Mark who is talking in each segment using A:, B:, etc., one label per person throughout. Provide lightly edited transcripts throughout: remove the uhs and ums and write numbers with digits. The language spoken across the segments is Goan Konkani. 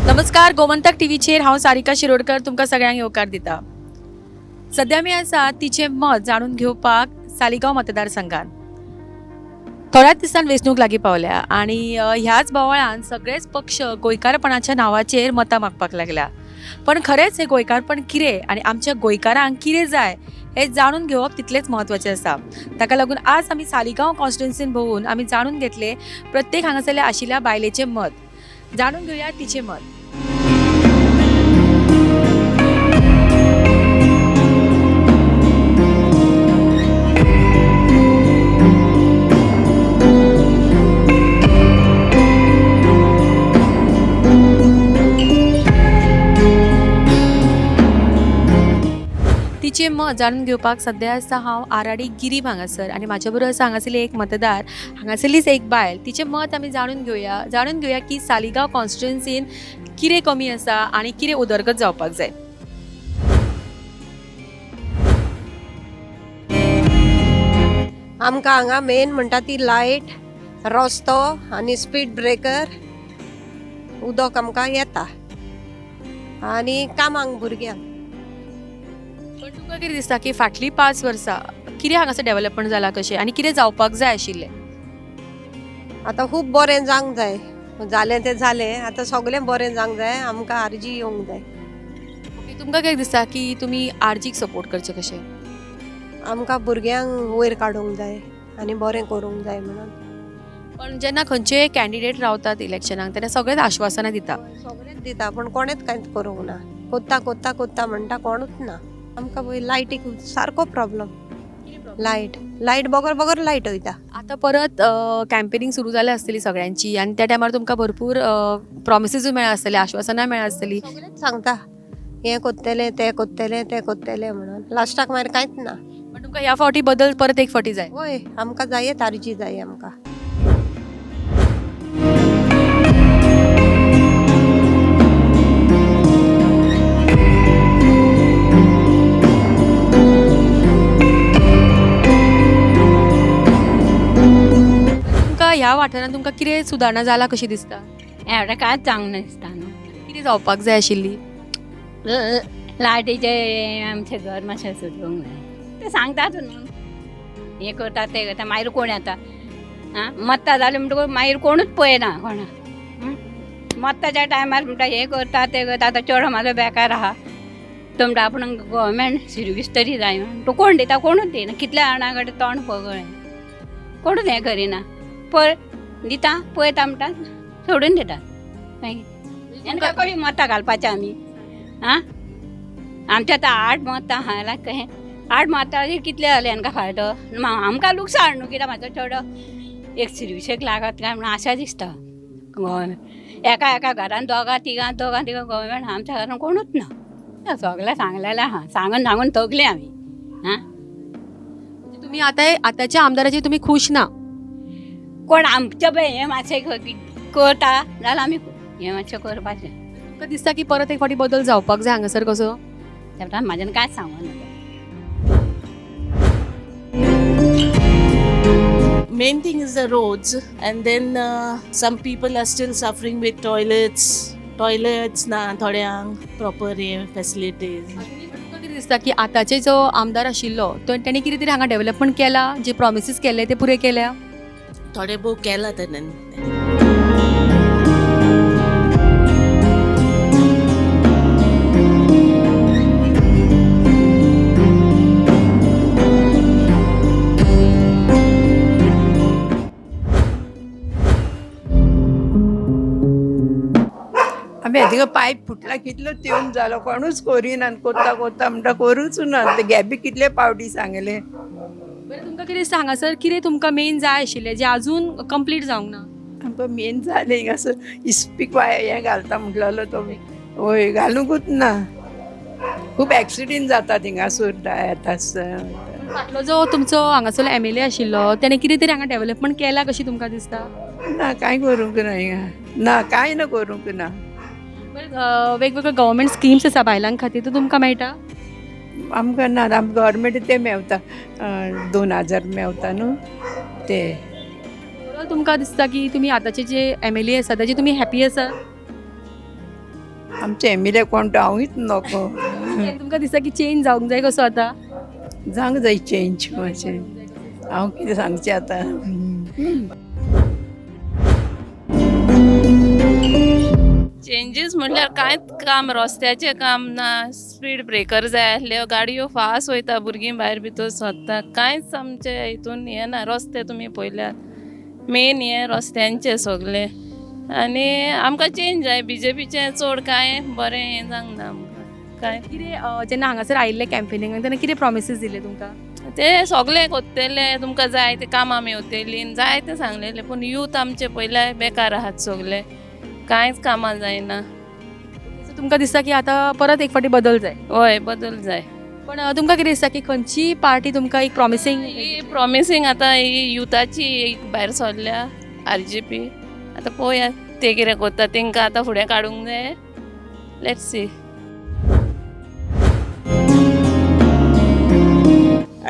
A: नमस्कार, गोमंतक टीव्हीचेर हांव सारिका शिरोडकर तुमकां सगळ्यांक येवकार दिता. सध्या आमी आसा तिचें मत जाणून घेवपाक सालिगांव मतदारसंघात. थोड्याच दिसान वेंचणूक लागीं पावल्या आनी ह्याच बोवाळान सगळेच पक्ष गोंयकारपणाच्या नांवाचेर मतां मागपाक लागल्या. पण खरेंच हें गोंयकारपण कितें आनी आमच्या गोंयकारांक कितें जाय हें जाणून घेवप तितलेंच म्हत्वाचें आसा. ताका लागून आज आमी सालिगांव कॉन्स्टिट्युन्सीन भोंवून आमी जाणून घेतले प्रत्येक हांगासरल्या आशिल्ल्या बायलेचें मत. जाणून घेवया तिचें मत. तिचें मत जाणून घेवपाक सद्या आसा हांव आराडी गिरीब हांगासर आनी म्हाज्या बरोबर आसा हांगासरली एक मतदार, हांगासरलीच एक बायल. तिचें मत आमी जाणून घेवया. जाणून घेवया की सालिगांव कॉन्स्टिट्युन्सीन कितें कमी आसा आनी कितें उदरगत जावपाक जाय.
B: आमकां हांगा मेन म्हणटा ती लायट, रस्तो आनी स्पीड ब्रेकर. उदक आमकां येता आनी कामांक भुरग्यांक.
A: पण तुमकां कितें दिसता की फाटलीं 5 वर्सां कितें हांगासर डेवलपमेंट जालां कशें आनी कितें जावपाक जाय आशिल्लें?
B: आतां खूब बरें जावंक जाय. जालें तें जालें, आतां सगळें बरें जावंक जाय. आमकां आरजी येवंक जाय.
A: ओके, तुमकां कितें दिसता की तुमी आरजीक सपोर्ट करचें कशें?
B: आमकां भुरग्यांक वयर काडूंक जाय आनी बरें करूंक जाय म्हणून.
A: पण जेन्ना खंयचेय कॅन्डिडेट रावतात इलेक्शनाक तेन्ना सगळेच आश्वासनां दिता.
B: सगळेंच दिता, पूण कोणेच कांयच करूंक ना. कोत्ता कोत्ता कोत्ता म्हणटा, कोणूच ना. आमकां पळय लायटीक सारको प्रॉब्लम. लायट लायट बगर बगर लायट वयता.
A: आतां परत कॅम्पेनींग सुरू जाल्या आसतली सगळ्यांची आनी त्या टायमार तुमकां भरपूर प्रॉमिसीसूय मेळ्ळ्या आसतले, आश्वासनां मेळ्ळ्या आसतली.
B: सगळेंच सांगता, हें कोत्तलें, तें कोत्तलें, तें कोत्तलें म्हणून लास्टाक मागीर कांयच ना.
A: पण तुमकां ह्या फावटी बदल परत एक फावटी जाय.
B: वय, आमकां जायत, आरजी जाय आमकां.
A: तुमकां ह्या वाठारांत तुमकां कितें सुदारणा जाला कशी दिसता?
C: एवढें कांयच जावंक ना दिसता न्हू.
A: कितें जावपाक जाय आशिल्ली?
C: लायटीचें आमचें घर मातशें सुदरूंक जाय. ते सांगतात न्हू हें करता तें करता, मागीर कोण येता? आं, मत्तां जालीं म्हणटकूच मागीर कोणूच पळयना कोणा. मत्ताच्या टायमार म्हणटा हें करता तें करता. आतां चेडो म्हाजो बेकार आहा, तो म्हणटा आपूण गव्हर्मेंट सर्वीस तरी जाय म्हणून. तो कोण दिता? कोणूच दिना. कितल्या जाणां कडेन तोंड पगळें, कोणूच हें करिना. पळय दिता पळयता म्हणटा, सोडून दिता. मागीर आनी कशीं मतां घालपाचें आमी? आं, आमच्या आतां 8 मतां आहा जाल्यार कहें 8 मतां कितले जाले हांकां फायदो? आमकां लुकसाण न्हू. कित्याक म्हाजो चेडो एक सर्विसेक लागत काय म्हणून आशा दिसता. गव्हर्मेंट एका एका घरान दोगां तिगां दोगां तिगां गव्हर्मेंट, आमच्या घरान कोणूच ना. सगळें सांगलेलें आहा, सांगून सांगून थकले आमी. आं,
A: म्हणजे तुमी आतां आतांच्या आमदाराचेर तुमी खूश ना?
C: कोण आमचें पळय हें मातशें करता जाल्यार आमी हें मातशें करपाचें.
A: तुमकां दिसता की परत एक फावटी बदल जावपाक जाय हांगासर कसो?
C: त्या म्हाज्यान कांयच सांगूं नाका.
D: Main thing is the roads, and then some people are still suffering with toilets. Toilets na थोड्यांक proper facilities.
A: तुमकां कितें दिसता की आतांचे जो आमदार आशिल्लो तो तेणी कितें तरी हांगा डेवलपमेंट केला, जे प्रॉमिसीस केल्ले ते पुरे केल्या?
D: थोडे भोव केला तेणें.
E: आमी थिंगा पायप फुटला कितलो तेंप जालो, कोणूच करिना. कोत्ता कोत्ता म्हणटा, करूच ना. ते गॅबी कितले पावटी सांगले.
A: बरें, तुमकां कितें दिसता हांगासर कितें तुमकां मेन जाय आशिल्लें जें अजून कंप्लीट जावंक ना?
E: आमकां मेन जालें हिंगासर इस्पीक वाय हें घालता म्हटलेलो तो, वय घालुंकूच ना. खूब एक्सिडेंट जाता थिंगासर येता.
A: फाटलो जो तुमचो हांगासरलो एम एल ए आशिल्लो तेणें कितें तरी हांगा डेवलपमेंट केला कशी तुमकां दिसता?
E: ना, कांय करूंक ना हिंगा, ना कांय ना करूंक ना.
A: बरें, वेगवेगळे गव्हर्मेंट स्किम्स आसा बायलां खातीर, त्यो तुमकां मेळटा?
E: आमकां ना, आमकां गव्हर्मेंट ते मेवता, 2000 मेवता न्हू ते.
A: ओवरऑल तुमकां दिसता की तुमी आतांचे जे एम एल ए आसा ताजे तुमी हॅपी आसा?
E: आमचे एम एल ए कोण तो हांवूच नको.
A: तुमकां दिसता की चेंज जावंक जाय कसो आतां?
E: जावंक जाय चेंज मातशें. हांव कितें सांगचें आतां.
F: चेंजीस म्हटल्यार कांयच काम रस्त्याचें काम ना, स्पीड ब्रेकर जाय आसले, गाडयो फास्ट वयता, भुरगीं भायर भितर सरता, कांयच आमचे हितून हें ना. रस्ते तुमी पळयल्यात, मेन हें रस्त्यांचें सगलें. आनी आमकां चेंज जाय, बीजेपीचें चड कांय बरें हें जावंक ना आमकां कांय.
A: कितें जेन्ना हांगासर आयिल्ले कॅम्पेनिंगाक तेन्ना कितें प्रॉमिसीस दिले तुमकां?
F: ते सगलें कोत्तेले, तुमकां जाय ते कामां मेवतलीं, जाय तें सांगलेलें, पूण यूथ आमचे पयले बेकार आहात सगले, कांयच कामां जायना.
A: सो तुमकां दिसता की आतां परत एक फावटी बदल जाय?
F: हय, बदल जाय.
A: पण तुमकां कितें दिसता की खंयची पार्टी तुमकां एक प्रॉमिसींग?
F: ही प्रॉमिसींग आतां ही युथाची एक भायर सरल्या आरजीपी, आतां पळोवया ते कितें करता, तांकां आतां फुडें काडूंक जाय. Let's see.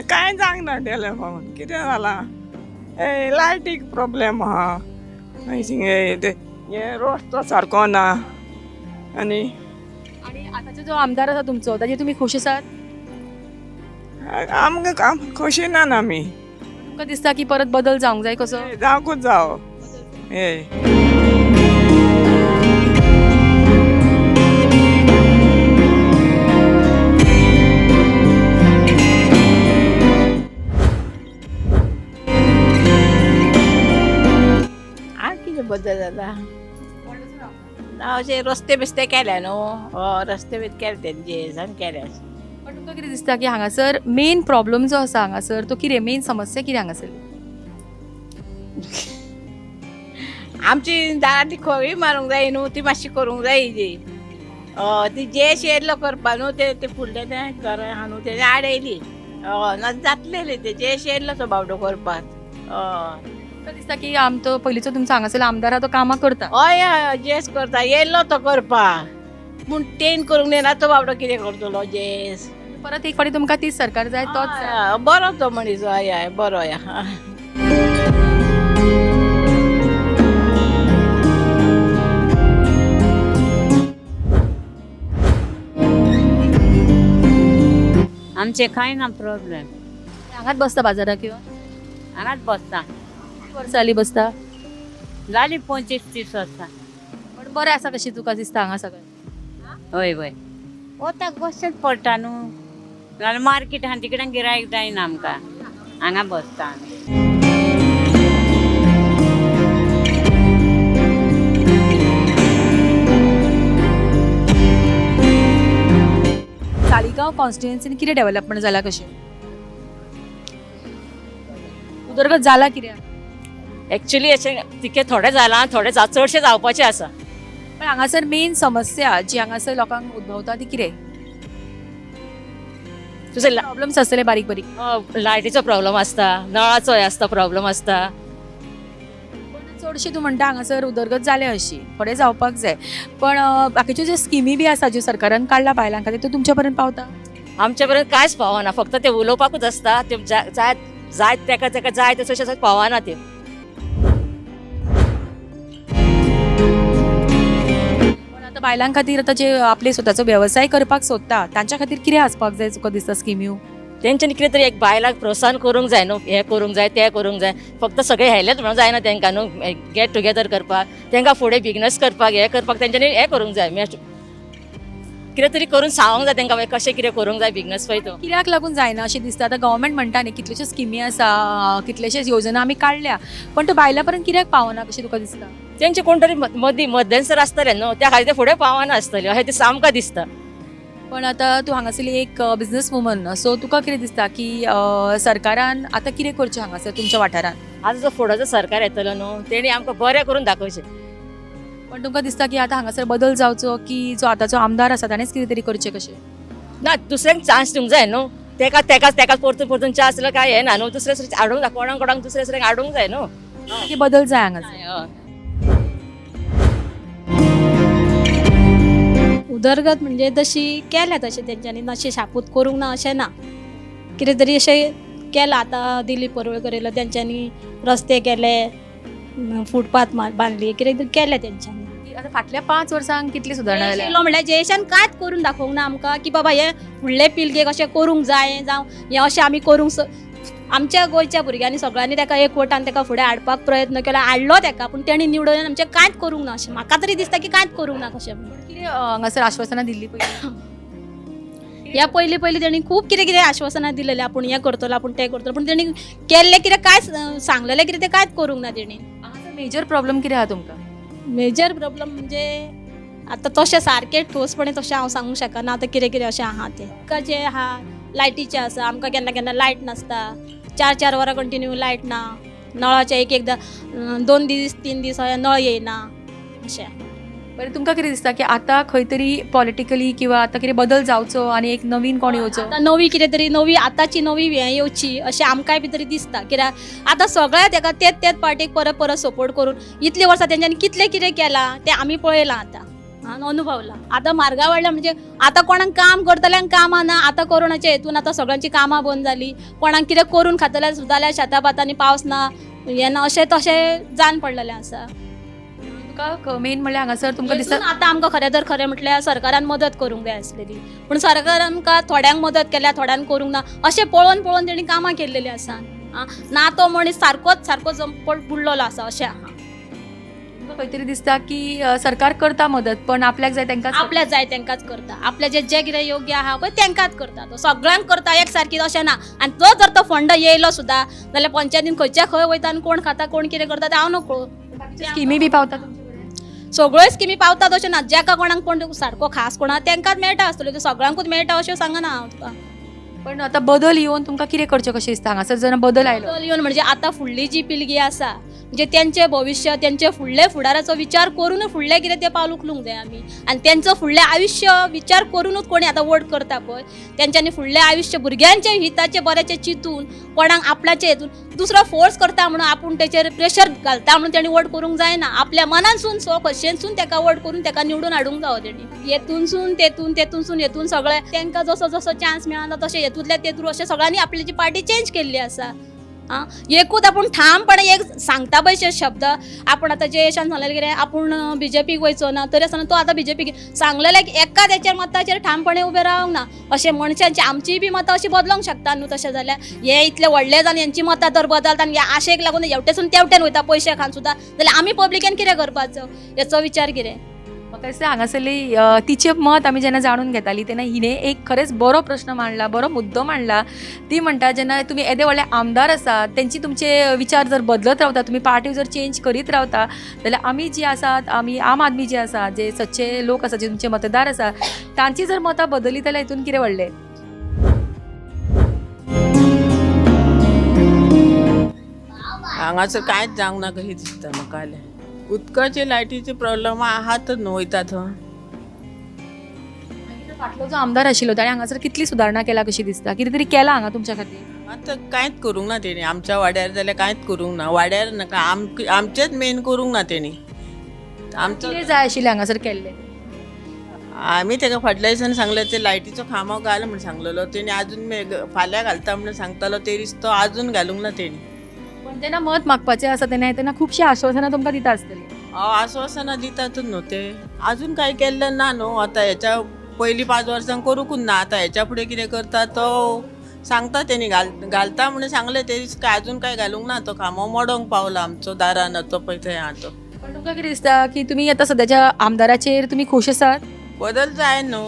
G: कांय जावंक ना टेलिफोन, कितें जालां, ए लायटीक प्रॉब्लेम आहा, हे रस्तो सारको ना आनी
A: आनी आतांचो जो आमदार आसा तुमचो ताजेर तुमी खूश आसात?
G: आमकां खोशी ना आमी.
A: तुमकां दिसता की परत बदल जावंक जाय कसो?
G: जावंकूच जावो. ए
H: आनी कितें बदल जाता ना, अशे रस्ते बिस्ते केले न्हू, हय रस्ते बी केले तेंचे सामके केले.
A: पण तुमकां कितें दिसता की हांगासर मेन प्रॉब्लम जो आसा हांगासर तो कितें, मेन समस्या कितें हांगासर?
H: आमची दारां ती खळी मारूंक जाय न्हू, ती मातशी करूंक जाय जी, हय ती जेश येयल्लो करपा न्हू, ते फुडलें तें घर आहा न्हू तेजें आडयली, हय ना जातलेली ते जेश येयल्लो तो बावडो करपाक. हय
A: तुमकां दिसता की आमचो पयलींचो तुमचो हांगासर आमदार आहा तो कामां करता?
H: हय हय जेस करता, येयल्लो तो करपाक, पूण तेन करूंक जायना तो बाबडो कितें करतलो जेस.
A: परत एक फावटी तुमकां तीच सरकार जाय, तोच जाय?
H: हय, बरो तो मनीस, हय हय बरो.
C: आमचे कांय ना प्रॉब्लेम.
A: हांगाच बसता बाजाराक किंवा?
C: हांगाच बसता.
A: कितलीं वर्सां जालीं बसता?
C: जाली 25-30 वर्सां.
A: पण बरें आसा कशें तुका दिसता हांगा सगळें?
C: हय हय, वताक बसचेंच पडटा न्हू, नाल्यार मार्केट आहा तिकडेन गिरायक जायना आमकां, हांगा बसता आमी.
A: सालिगांव कॉन्स्टिट्युएन्सीन कितें डेव्हलपमेंट जाला कशें, उदरगत जाला कितें?
I: एक्चुली अशें तितकें थोडें जालां, थोडें चडशें जावपाचें आसा.
A: पण हांगासर मेन समस्या जी हांगासर लोकांक उद्भवता ती कितें?
I: तुजो
A: प्रॉब्लम्स आसतले बारीक बारीक.
I: लायटीचो प्रॉब्लम आसता, नळाचो आसता प्रॉब्लम आसता.
A: पण चडशें तूं म्हणटा हांगासर उदरगत जाल्या अशी, थोडें जावपाक जाय, पण बाकीच्यो ज्यो स्किमी बी आसा ज्यो सरकारान काडला बायलां खातीर त्यो तुमच्या पर्यंत पावता?
I: आमच्या पर्यंत कांयच पावना, फक्त ते उलोवपाकूच आसता, ते जाय जाय तेका तेका जाय तशें पावना ते.
A: पण आतां बायलां खातीर आतां जे आपले स्वताचो वेवसाय करपाक सोदता तांच्या खातीर कितें आसपाक जाय तुका दिसता स्किम्यो?
I: तेंच्यांनी कितें तरी एक बायलांक प्रोत्साहन करूंक जाय न्हू, हें करूंक जाय तें करूंक जाय, फक्त सगळें हेलेच म्हणून जायना तेंकां न्हू, गेट टुगेदर करपाक तेंकां फुडें बिजनस करपाक हें करपाक तेंच्यांनी हें करूंक जाय, कितें तरी करून सांगूंक जाय तेंकां कशें कितें करूंक जाय बिजनस पळय तो.
A: कित्याक लागून जायना अशें दिसता? आतां गव्हर्मेंट म्हणटा न्ही कितल्योश्यो स्किमी आसा, कितलेशेच योजना आमी काडल्या, पण त्यो बायलां पर्यंत कित्याक पावना कशें तुका दिसता?
I: तेंचे कोण तरी मदीं मध्यस्तर आसतले न्हू, त्या खातीर ते फुडें पावना आसतले अशें तें आमकां दिसता.
A: पण आतां तूं हांगासरली एक बिजनस वुमन, सो तुका कितें दिसता की सरकारान आतां कितें करचें हांगासर तुमच्या वाठारांत?
I: आतां जो फुडें जो सरकार येतलो न्हू तेणी आमकां बरें करून दाखोवचें.
A: पण तुमकां दिसता की आतां हांगासर बदल जावचो की जो आतांचो आमदार आसा ताणेंच कितें तरी करचें कशें?
I: ना, दुसऱ्यांक चान्स दिवंक जाय न्हू, तेका तेकाच तेका परतून परतून चान्स दिल्यार काय हें ना न्हू, दुसऱ्या दुसऱ्या हाडूंक जाय, कोणाक कोणाक दुसऱ्या दुसऱ्यांक हाडूंक जाय न्हू
A: की बदल जाय हांगासर.
I: हय.
J: उदरगत म्हणजे तशी केल्या, तशें तेंच्यांनी अशें शापूत करूंक ना अशें ना, कितें तरी अशें केलां. आतां दिलीप परुळकर येयलो, तेंच्यांनी रस्ते केले, फुटपाथ बांदली, कितें तरी केलें तेंच्यांनी.
A: आतां फाटल्या 5 वर्सांक कितली सुदारणा
J: जयेश
A: जाल्या?
J: येयलो म्हणल्यार जयेशान कांयच करून दाखोवंक ना आमकां की बाबा हे फुडले पिळगेक अशें करूंक जाय, जावं हें अशें आमी करूंक आमच्या गोंयच्या भुरग्यांनी सगळ्यांनी ताका एकवटान ताका फुडें हाडपाक प्रयत्न केलो, हाडलो ताका, पूण तेणी निवडून आमचें कांयच करूंक ना अशें म्हाका तरी दिसता की कांयच करूंक ना कशें म्हणून.
A: कितें हांगासर आश्वासनां दिल्ली पयलीं?
J: ह्या पयलीं पयलीं तेणी खूब कितें कितें आश्वासनां दिलेलीं, आपूण हें करतलो, आपूण तें करतलो, पूण तेणी केल्लें कितें कांयच सांगलेलें कितें तें कांयच करूंक ना तेणी.
A: हांगासर मेजर प्रॉब्लम कितें आहा तुमकां?
J: मेजर प्रॉब्लम म्हणजे आतां तशें सारकें ठोसपणे तशें हांव सांगूंक शकना आतां कितें कितें अशें आहा तें. आमकां जें आहा लायटीचें आसा, आमकां केन्ना केन्ना लायट नासता, 4-4 वरां कंटिन्यू लायट ना, नळाचे एक एकदां 2 दीस 3 दीस नळ येयना अशें.
A: बरें, तुमकां कितें दिसता की आतां खंय तरी पॉलिटिकली किंवा आतां कितें बदल जावचो आनी एक नवीन कोण येवचो?
J: आतां नवी कितें तरी नवी आतांची नवी हें येवची अशें आमकांय बी तरी दिसता, कित्याक आतां सगळ्या तेका तेच तेच पार्टीक परत परत सपोर्ट करून इतलीं वर्सां तेंच्यांनी कितलें कितें केलां तें आमी पळयलां आतां अनुभवलां. आतां म्हारगाय वाडल्या म्हणजे आतां कोणाक काम करतल्यांक कामां ना, आतां कोरोनाच्या हेतून आतां सगळ्यांची कामां बंद जालीं, कोणाक कितें करून खातले सुद्दां जाल्यार शेतां भातांनी पावस ना हें ना अशें तशें जावन पडलेलें आसा.
A: तुका मेन म्हणल्यार हांगासर तुमकां दिसता
J: आतां आमकां खरें तर खरें म्हटल्यार सरकारान मदत करूंक जाय आसलेली, पूण सरकारान आमकां थोड्यांक मदत केल्या थोड्यांक करूंक ना, अशें पळोवन पळोवन तेणी कामां केल्लेलीं आसा. ना तो मनीस सारकोच सारको जमपट बुडलेलो आसा अशें आहा.
A: तुमकां खंय तरी दिसता की सरकार करता मदत पण आपल्याक जाय तेंकां,
J: आपल्याक जाय तेंकांच करता, आपल्या जे जे कितें योग्य आहा पळय तेंकांच करता, तो सगळ्यांक करता एक सारकी अशें ना. आनी तो जर तो फंड येयलो सुद्दां जाल्यार पंचायतीन खंयच्या खंय वयता आनी कोण खाता कोण कितें करता तें हांव नकळो.
A: स्किमी बी पावता तुमचे कडेन?
J: सगळ्यो स्किमी पावतात अशें ना, जाका कोणाक कोण सारको खास कोणा तेंकांच मेळटा आसतल्यो, त्यो सगळ्यांकूच मेळटा अशें सांगना हांव तुका.
A: पण आतां बदल येवन तुमकां कितें करचें कशें दिसता हांगासर जेन्ना बदल आयलो?
J: बदल येवन म्हणजे आतां फुडली जी पिळगी आसा म्हणजे तेंचें भविश्य तेंचे फुडले फुडाराचो विचार करूनच फुडलें कितें तें पावल उखलूंक जाय आमी, आनी तेंचो फुडलें आयुश्य विचार करूनच कोणी आतां वोट करता पळय तेंच्यांनी फुडलें आयुश्य भुरग्यांच्या हिताचें बऱ्याचें चिंतून कोणाक आपल्याचें हितून दुसरो फोर्स करता म्हणून आपूण तेचेर प्रेशर घालता म्हणून तेणी वोट करूंक जायना, आपल्या मनानसून सो खोशयेनसून तेका वोट करून तेका निवडून हाडूंक जावो तेणी. हेतूनसून तेतून तेतूनसून हेतून सगळें तेंकां जसो जसो चान्स मेळना तशें हेतूंतल्या तेतून अशें सगळ्यांनी आपल्याची पार्टी चेंज केल्ली आसा. आं एकूच आपूण ठामपणे एक सांगता पळय शब्द, आपूण आतां जयेशान सांगलेलें कितें आपूण बीजेपीक वयचो ना, तरी आसतना तो आतां बीजेपीक सांगलेलें एका तेचेर मताचेर ठामपणे उबें रावंक ना. अशें मनशांची आमचीय बी मतां अशीं बदलोंक शकता न्हू, तशें जाल्यार हे इतले व्हडले जावन हेंची मतां तर बदलता आनी ह्या आशेक लागून हेवटेसून तेवटेन वयता पयशे खावन सुद्दां, जाल्यार आमी पब्लिकेन कितें करपाचो हेचो विचार कितें.
A: म्हाका दिसता हांगासरली तिचें मत आमी जेन्ना जाणून घेताली तेन्ना हिणें एक खरेंच बरो प्रश्न मांडला, बरो मुद्दो मांडला. ती म्हणटा जेन्ना तुमी येदे व्हडले आमदार आसात तेंची तुमचे विचार जर बदलत रावता, तुमी पार्टी जर चेंज करीत रावता जाल्यार आमी जी आसात, आमी आम आदमी जे आसात, जे सच्चे लोक आसात, जे तुमचे मतदार आसात, तांची जर मतां बदलली जाल्यार हितून कितें व्हडलें.
H: हांगासर कांयच जावंक ना कशें दिसता म्हाका जाल्यार. उदकाचे लायटीचे प्रॉब्लम आहात न्हू वयता थंय.
A: फाटलो जो आमदार आशिल्लो ताणें हांगासर कितली सुदारणा केला कशी दिसता, कितें तरी केलां हांगा तुमच्या खातीर?
H: आतां कांयच करूंक ना तेणी, आमच्या वाड्यार जाल्यार कांयच करूंक ना, वाड्यार नाका आमचेच मेन करूंक ना तेणी. आमचो
A: कितें जाय आशिल्लें हांगासर केल्लें?
H: आमी तेका फाटल्या दिसांनी सांगलें ते लायटीचो खांबो घाल म्हूण सांगलेलो, तेणी आजून फाल्यां घालता म्हूण सांगतालो, ते दीस तो आजून घालूंक ना तेणी.
A: पण जेन्ना मत मागपाचें आसा तेन्ना तेन्ना खुबशीं आश्वासनां तुमकां दिता आसतलीं.
H: आश्वासनां दितात न्हू ते, आजून कांय केल्लें ना न्हू. आतां हेच्या पयलीं 5 वर्सां करूंकूच ना, आतां हेच्या फुडें कितें करता तो सांगता तेणी, घालता म्हणून सांगलें ते दीस काय आजून कांय घालूंक ना. तो खांबो मोडोंक पावला आमचो दारान तो पळय थंय आहा तो.
A: पण तुमकां कितें दिसता की तुमी आतां सद्याच्या आमदाराचेर तुमी खूश आसात?
H: बदल जाय न्हू.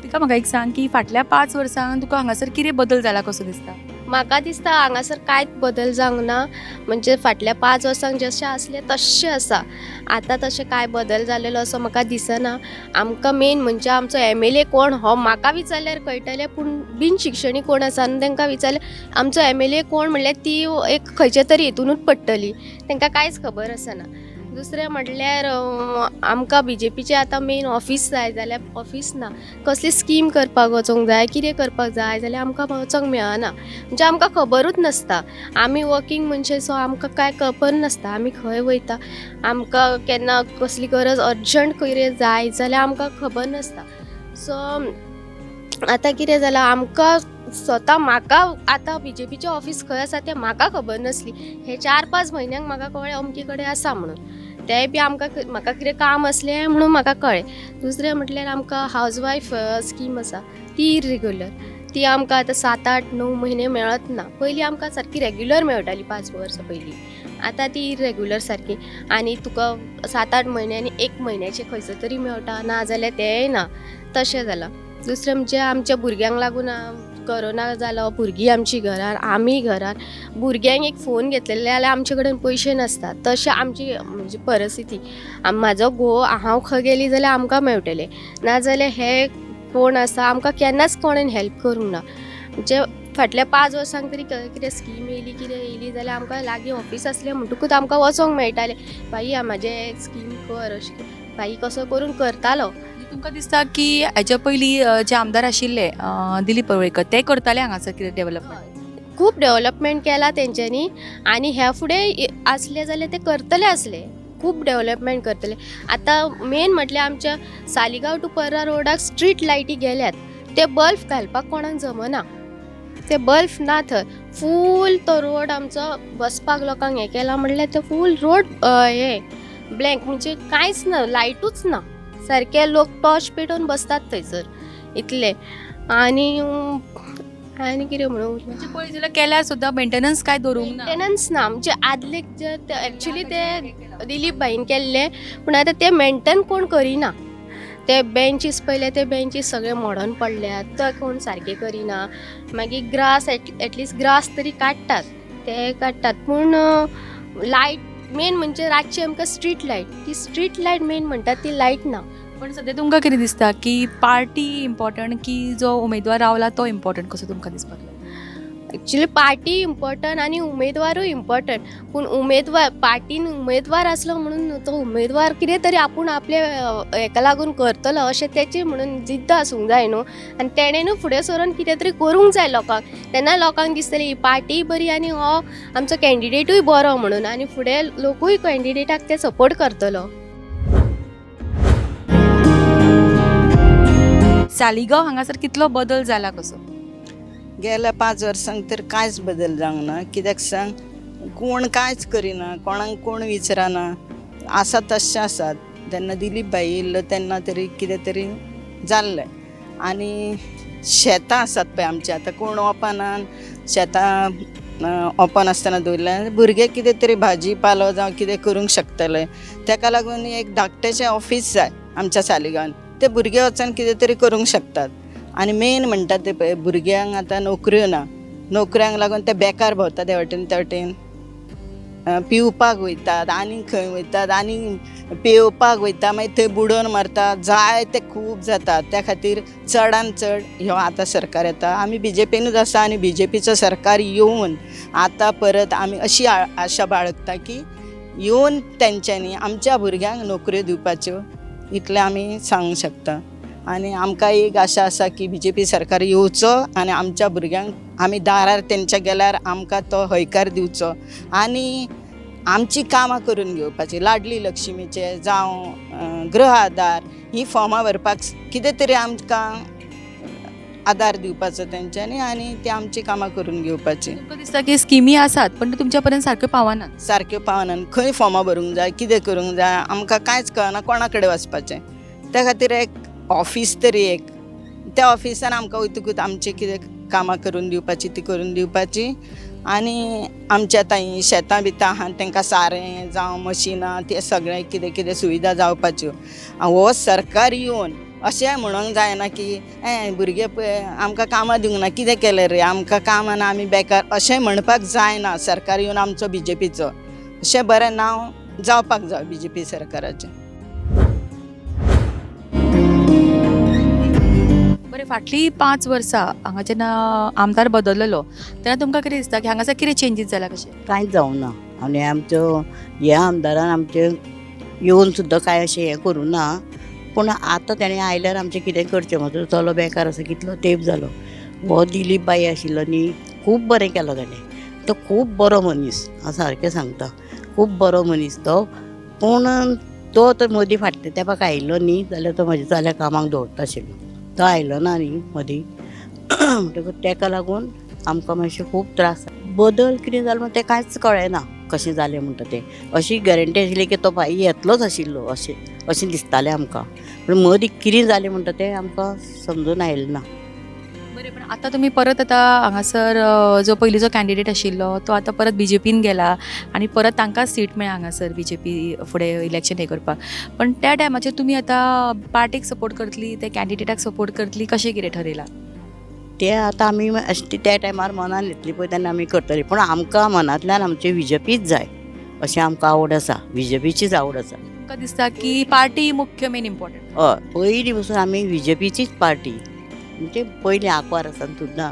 A: तिका म्हाका एक सांग की फाटल्या 5 वर्सांक तुका हांगासर कितें बदल जाला कसो दिसता?
K: म्हाका दिसता हांगासर कांयच बदल जावंक ना, म्हणजे फाटल्या 5 वर्सांक जशें आसलें तशें आसा, आतां तशें कांय बदल जालेलो असो म्हाका दिसना. आमकां मेन म्हणजे आमचो MLA कोण हो म्हाका विचारल्यार कळटलें, पूण बिन शिक्षणीक कोण आसा न्हू तांकां विचारल्यार आमचो MLA कोण म्हणल्यार ती एक खंयच्या तरी हितुनूच पडटली, तांकां कांयच खबर आसना. दुसरें म्हटल्यार आमकां बीजेपीचें आतां मेन ऑफीस जाय जाल्यार ऑफीस ना, कसली स्कीम करपाक वचोंक जाय, कितें करपाक जाय जाल्यार आमकां वचोंक मेळना, म्हणजे आमकां खबरूच नासता. आमी वर्कींग मनशां सो आमकां कांय खबर नासता आमी खंय वयता, आमकां केन्ना कसली गरज अर्जंट कितें जाय जाल्यार आमकां खबर नासता. सो आतां कितें जालां आमकां स्वता म्हाका आतां बीजेपीचें ऑफीस खंय आसा तें म्हाका खबर नासली. हे 4-5 म्हयन्यांक म्हाका कळ्ळें अमके कडेन आसा म्हणून, तेंय बी आमकां म्हाका कितें काम आसलें म्हणून म्हाका कळ्ळें. दुसरें म्हटल्यार आमकां हावज वायफ स्कीम आसा ती इरेग्युलर, ती आमकां आतां 7-8-9 म्हयने मेळत ना. पयलीं आमकां सारकी रेग्युलर मेळटाली 5 वर्सां पयलीं, आतां ती इरेग्युलर सारकी आनी तुका 7-8 म्हयन्यांनी 1 म्हयन्याचें खंयचो तरी मेळटा, ना जाल्यार तेंय ना, तशें जालां. दुसरें म्हणजे आमच्या भुरग्यांक लागून कोरोना जालो, भुरगीं आमची घरान, आमी घरान, भुरग्यांक एक फोन घेतलेले जाल्यार आमचे कडेन पयशे नासता, तशें आमची म्हणजे परिस्थिती. म्हाजो घोव हांव खंय गेली जाल्यार आमकां मेळटलें, नाजाल्यार हे कोण आसा आमकां केन्नाच कोणेन हेल्प करूंक ना. म्हणजे फाटल्या 5 वर्सांक तरी कितें स्कीम येयली कितें येयली जाल्यार आमकां लागीं ऑफीस आसलें म्हणटकूच आमकां वचोंक मेळटालें, बाई म्हाजें स्कीम कर अशें, बाई कसो करून करतालो.
A: तुमकां दिसता की हाच्या पयलीं जे आमदार आशिल्ले दिलीप परुळेकर ते करताले हांगासर कितें डेव्हलपमेंट?
K: खूब डेव्हलपमेंट केला तेंच्यांनी आनी ह्या फुडें आसले जाल्यार ते करतले आसले, खूब डेव्हलपमेंट करतले. आतां मेन म्हटल्यार आमच्या सालिगांव टू पर्रा रोडाक स्ट्रीट लायटी गेल्यात, ते बल्ब घालपाक कोणाक जमना, ते बल्ब ना थंय, फूल तो रोड आमचो बसपाक लोकांक हें केला म्हणल्यार तो फूल रोड हे ब्लँक, म्हणजे कांयच ना, लायटूच ना, सारके लोक टॉर्च पेटोवन बसतात थंयसर इतले. आनी आनी कितें म्हणूं,
A: म्हणजे पळय जाल्यार केल्यार सुद्दां मेंटेनन्स काय दवरूंक ना,
K: मेंटेनन्स ना. म्हणजे आदले जे एक्चुली ते दिलीप भाईन केल्ले, पूण आतां ते मेंटेन कोण करिना. ते बेंचीस पयले ते बेंचीस सगळे मोडोन पडल्यात, ते कोण सारके करिना. मागीर ग्रास एटलिस्ट ग्रास तरी काडटात, ते काडटात, पूण लायट मेन म्हणजे रातची आमकां स्ट्रीट लायट, ती स्ट्रीट लायट मेन म्हणटात ती लायट ना.
A: पण सद्या तुमकां कितें दिसता की पार्टी इम्पॉर्टंट की जो उमेदवार रावला तो इम्पॉर्टंट कसो तुमकां दिसपाक लागला?
K: एक्चुली पार्टी इम्पॉर्टंट आनी उमेदवारूय इम्पॉर्टंट, पूण उमेदवार पार्टीन उमेदवार आसलो म्हणून तो उमेदवार कितें तरी आपूण आपले हेका लागून करतलो अशें तेचें म्हणून जिद्द आसूंक जाय न्हू, आनी तेणें न्हू फुडें सरून कितें तरी करूंक जाय लोकांक, तेन्ना लोकांक दिसतलें ही पार्टीय बरी आनी हो आमचो कॅन्डिडेटूय बरो म्हणून, आनी फुडें लोकूय कॅन्डिडेटाक ते सपोर्ट करतलो.
A: सालिगांव हांगासर कितलो बदल जाला कसो?
E: गेल्या 5 वर्सांक तर कांयच बदल जावंक ना. कित्याक सांग, कोण कांयच करिना, कोणाक कोण विचारना, आसा तशें आसात. जेन्ना दिलीप भाई येयल्लो तेन्ना तरी कितें तरी जाल्लें. आनी शेतां आसात पळय आमचीं, आतां कोण ओपनान शेतां ओपन आसतना दवरल्या, भुरगे कितें तरी भाजी पालो जावं कितें करूंक शकतले. तेका लागून एक धाकटेशें ऑफीस जाय आमच्या सालिगांवान, ते भुरगे वचून कितें तरी करूंक शकतात. आनी मेन म्हणटा ते पळय भुरग्यांक आतां नोकऱ्यो ना, नोकऱ्यांक लागून ते बेकार भोंवता ते वटेन ते वटेन, पिवपाक वयतात आनी खंय वयतात आनी पिवपाक वयता, मागीर थंय बुडोवन मारता, जाय ते खूब जाता. त्या खातीर चडान चड ह्यो आतां सरकार येता, आमी बीजेपीनूच आसा आनी बीजेपीचो सरकार येवन आतां परत आमी अशी आशा बाळगता की येवन तेंच्यांनी आमच्या भुरग्यांक नोकऱ्यो दिवपाच्यो, इतलें आमी सांगूंक शकता. आनी आमकां एक आशा आसा की बीजेपी सरकार येवचो आनी आमच्या भुरग्यांक आमी दारार तेंच्या गेल्यार आमकां तो हयकार दिवचो आनी आमची कामां करून घेवपाची. लाडली लक्ष्मीचे जावं गृह आदार ही फॉर्मां भरपाक कितें तरी आमकां आदार दिवपाचो तेंच्यांनी आनी ती आमची कामां करून घेवपाची.
A: तुमकां दिसता की स्किमी आसात पण तुमच्या पर्यंत सारक्यो पावना?
E: सारक्यो पावना, खंय फॉर्मां भरूंक जाय, कितें करूंक जाय, आमकां कांयच कळना, कोणा कडेन वचपाचें. त्या खातीर एक ऑफीस तरी एक, त्या ऑफिसान आमकां वयतकूच आमचें कितें कामां करून दिवपाची ती करून दिवपाची. आनी आमच्या आतां हीं शेतां बितां आहा तेंकां सारें जावं मशिनां तें सगळें कितें कितें सुविधा जावपाच्यो. हो सरकार येवन अशें म्हणूंक जायना की ए भुरगे पळय आमकां कामां दिवंक ना, कितें केलें रे, आमकां कामां ना, आमी बेकार, अशें म्हणपाक जायना. सरकार येवन आमचो बीजेपीचो अशें बरें नांव जावपाक जाय बीजेपी सरकाराचें.
A: बरें, फाटलीं 5 वर्सां हांगा जेन्ना आमदार बदललो तेन्ना तुमकां कितें दिसता की हांगासर कितें चेंजीस जाला कशें?
L: कांयच जावंक ना. आनी आमचो ह्या आमदारान आमचें येवन सुद्दां कांय अशें हें करूं ना, पूण आतां तेणें आयल्यार आमचें कितें करचें. म्हजो चलो बेकार आसा, कितलो तेंप जालो. हो दिलीप बाई आशिल्लो न्ही, खूब बरें केलां तेणें, तो खूब बरो मनीस, हांव सारकें सांगता, खूब बरो मनीस तो. पूण तो तर मदीं फाटल्या तेंपाक आयिल्लो न्ही जाल्यार तो म्हज्या चल्याक कामाक दवरता आशिल्लो, तो आयलो ना न्ही मदीं, म्हणटकूच तेका लागून आमकां मातशें खूब त्रास. बदल कितें जालो म्हण तें कांयच कळ्ळें ना कशें जालें म्हणटा तें. अशी गॅरंटी आशिल्ली की तो भाई येतलोच आशिल्लो अशें अशें दिसतालें आमकां, पूण मदीं कितें जालें म्हणटा तें आमकां समजून आयलें ना.
A: बरें, पण आतां तुमी परत आतां हांगासर जो पयलींचो कॅन्डिडेट आशिल्लो तो आतां परत बीजेपीन गेला आनी परत तांकां सीट मेळ्ळा हांगासर बीजेपी फुडें इलेक्शन हें करपाक. पण त्या टायमाचेर तुमी आतां पार्टीक सपोर्ट करतली, ते कॅन्डिडेटाक सपोर्ट करतली, कशें कितें ठरयलां?
L: ते आतां आमी अशें त्या टायमार मनान येतली पळय तेन्ना आमी करतली, पूण आमकां मनांतल्यान आमची बीजेपीच जाय अशें आमकां आवड आसा, बीजेपीचीच आवड आसा.
A: तुमकां दिसता की पार्टी मुख्य, मेन इम्पॉर्टंट?
L: हय, पयलीं पसून आमी बीजेपीचीच पार्टी, म्हणजे पयलीं आंकवार आसतना सुद्दां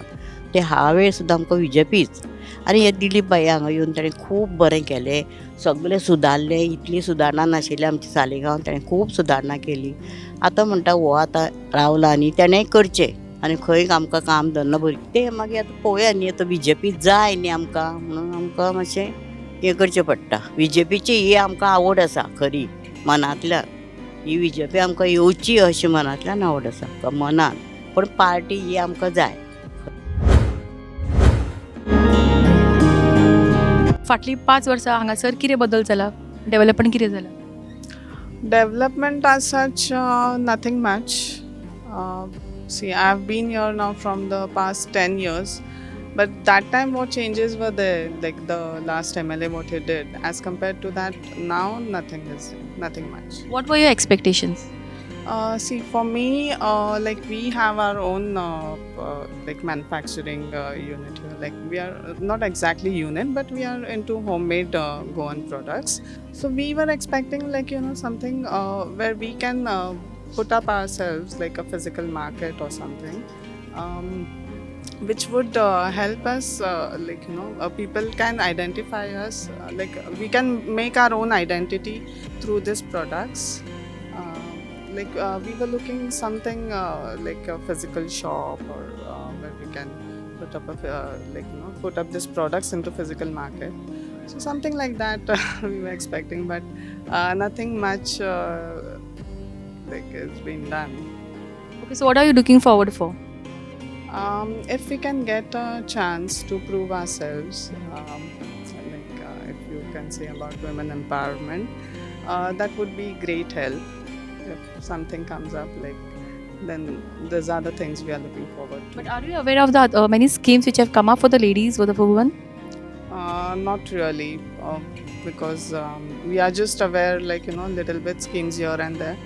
L: ते ह्या वेळ सुद्दां आमकां बीजेपीच. आनी हे दिलीप भाई हांगा येवन ताणें खूब बरें केलें, सगळें सुदारलें. इतली सुदारणां नाशिल्ली आमच्या सालिगांव, ताणें खूब सुदारणां केली. आतां म्हणटा हो आतां रावला न्ही, तेणें करचें आनी खंय आमकां काम धरना भुरगीं तें मागीर आतां पळोवया न्ही. आतां बीजेपी जाय न्ही आमकां, म्हणून आमकां मातशें हें करचें पडटा. बीजेपीची ही आमकां आवड आसा खरी मनांतल्यान, ही बीजेपी आमकां येवची अशी मनांतल्यान आवड आसा आमकां मनान, पूण पार्टी ही आमकां जाय.
A: फाटलीं 5 वर्सां हांगासर कितें बदल जाला, डेवलपमेंट कितें जालां?
G: Development as such, nothing much. See, I've been here now from the past 10 years, but that time what changes were there, like the last MLA, what he did, as compared to that, now nothing is, nothing much.
A: What were your expectations?
G: See, for me, like we have our own like manufacturing unit here. Like we are not exactly unit, but we are into homemade Goan products. So we were expecting like something where we can put up ourselves like a physical market or something, which would help us like people can identify us, like we can make our own identity through these products. Like we were looking something like a physical shop or where we can put up a like put up these products into physical market. So something like that we were expecting, but nothing much like has been done.
A: Okay, so what are you looking forward for?
G: If we can get a chance to prove ourselves, like if you can say about women empowerment, that would be great help. If something comes up, like then there's other things we are looking forward to.
A: But are you aware of the many schemes which have come up for the ladies, for the women?
G: Not really, because we are just aware, like little bit schemes here and there,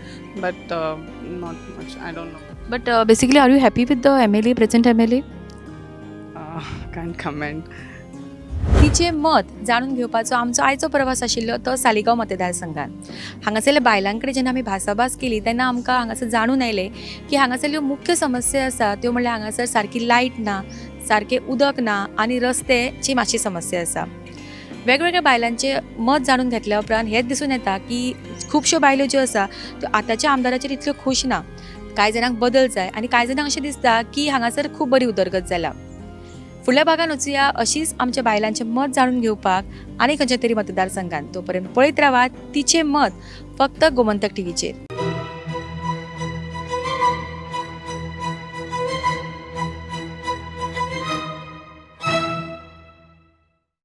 G: but not much. I don't know.
A: But basically, are you happy with the MLA, present MLA?
G: Can't comment.
A: तिचें मत जाणून घेवपाचो आमचो आयचो प्रवास आशिल्लो तो सालिगांव मतदारसंघान. हांगासरल्या बायलां कडेन जेन्ना आमी भासाभास केली तेन्ना आमकां हांगासर जाणून आयलें की हांगासरल्यो मुख्य समस्या आसा त्यो म्हणल्यार हांगासर सारकी लायट ना, सारकें उदक ना आनी रस्त्याची मातशी समस्या आसा. वेगवेगळ्या बायलांचें मत जाणून घेतल्या उपरांत हेंच दिसून येता की खुबश्यो बायलो ज्यो आसा त्यो आतांच्या आमदाराचेर इतल्यो खूश ना. कांय जाणांक बदल जाय आनी कांय जाणांक अशें दिसता की हांगासर खूब बरी उदरगत जाला. फुडल्या भागान वचुया अशीच आमच्या बायलांचें मत जाणून घेवपाक आनी खंयच्या तरी मतदारसंघान. तोपर्यंत पळयत रावात तिचें मत फक्त गोमंतक टीव्हीचेर.